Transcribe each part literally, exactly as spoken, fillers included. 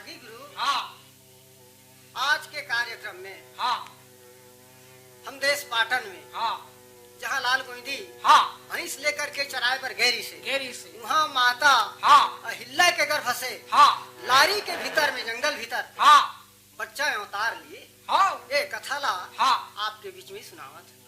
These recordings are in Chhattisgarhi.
जी गुरु, हाँ। आज के कार्यक्रम में हाँ। हम देश पाटन में हाँ। जहाँ लाल गोइंदी हाँ। भैंस लेकर के चराए बर गे रिहिसे, गे रिहिसे। वहाँ माता हाँ। अहिल्या के गर्भ से हाँ। लारी के भीतर में, जंगल भीतर हाँ। बच्चा अवतार लिए। हाँ। ये कथा ला हाँ। आपके बीच में सुनावत।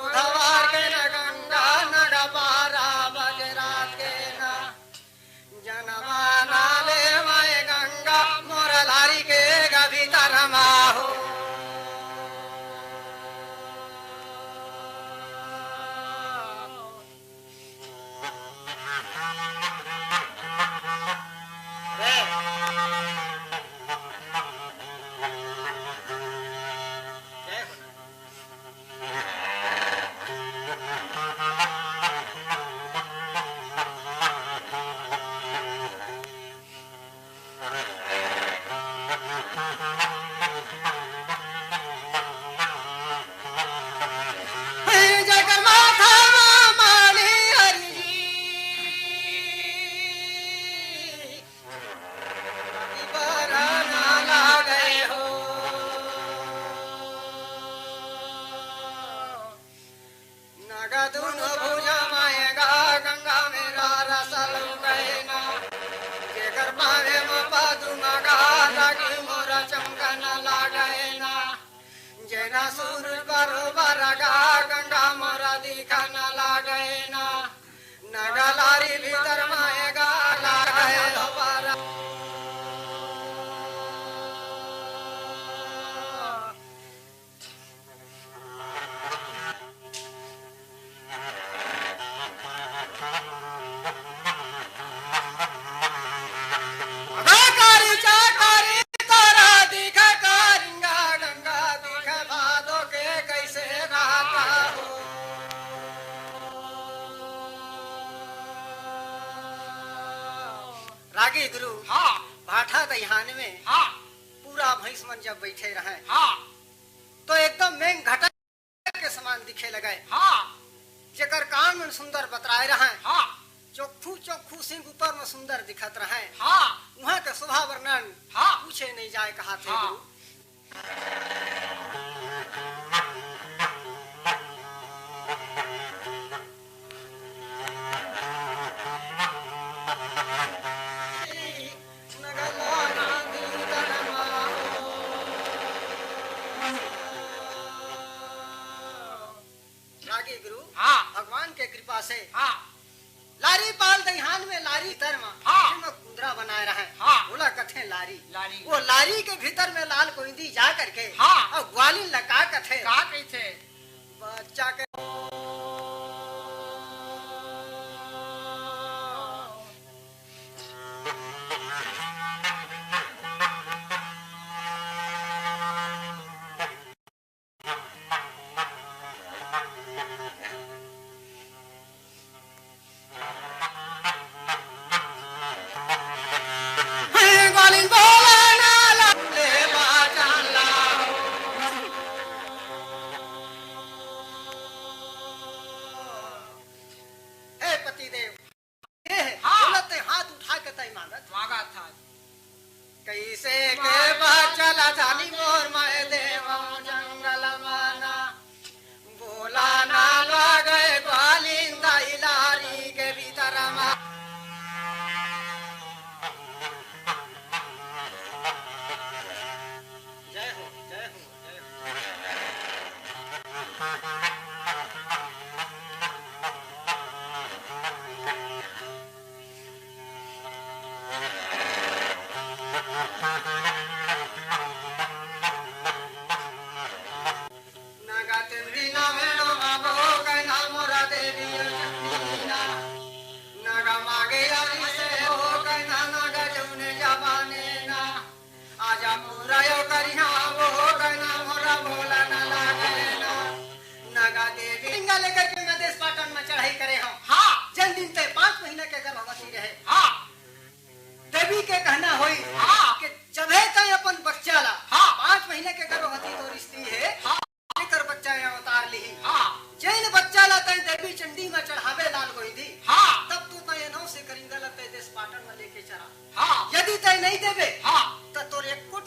बुधवार के न गंगा, न डबारा बजरात के न जनवा ना ले मैं गंगा, मोर लारी के गभी तरमा हो। नगा दुनो भुजा मायगा गंगा मेरा रसल गए ना, जेकर पावे म पादू मगा लागी मोरा चमकन लागए ना। जेना सूरज बरोबर गा गंगा मोरा दिखन लागए ना। नगा लारी भीतर मायगा लागए हो बारा। रागी गुरु, हाँ। भाठा दइहान में हाँ। पूरा भैंस मन जब बैठे रहे, हाँ। तो एकदम मेघ घटा के समान दिखे लगे। हाँ। जेकर कान मन सुंदर बतराए रहय। हाँ। चोखू चोखू सिंग ऊपर में सुंदर दिखत रहय। हाँ। उहाँ के शोभा वर्णन हाँ। पूछे नहीं जाए कहा थे हाँ। गुरु। रागी गुरु, हाँ। भगवान के कृपा से हाँ। लारी पाल दइहान में लारी तर मा हाँ। जेमा कुंदरा बनाए रहय। हाँ। ओला कथे लारी। लारी। वो लारी के भीतर में लाल कोइंदी जा करके हाँ। अउ ग्वालिन ला का कथे? का कहिथे? बच्चा के हे पतिदेव, ए, हाँ। बोलत ते हाथ उठा के तई मांगत। मांगत था। कैसे के बचल जानी मोर मैं देवा जंगल माना। बोला ना लागे ग्वालिन दाई लारी के भीतर मा। जय हो, जय हो, जय हो। लेकर के मैं देश पाटन में चढ़ाई करे हूँ। हाँ। जन दिन तय पाँच महीना के गर्भवती रहे। हाँ। देवी के कहना होई हाँ। कि जबे तय अपन बच्चा ला हाँ। पाँच महीने के गर्भवती तोर स्त्री है। हाँ। एकर बच्चा या अवतार लिही। हाँ। जैन बच्चा ला तय देवी चंडी में चढ़ावे लाल गोइंदी। हाँ। तब तो तय नौ से करिंगा ला तय देश पाटन में लेके चला। हाँ। यदि तय नहीं देबे हाँ। त तोर एको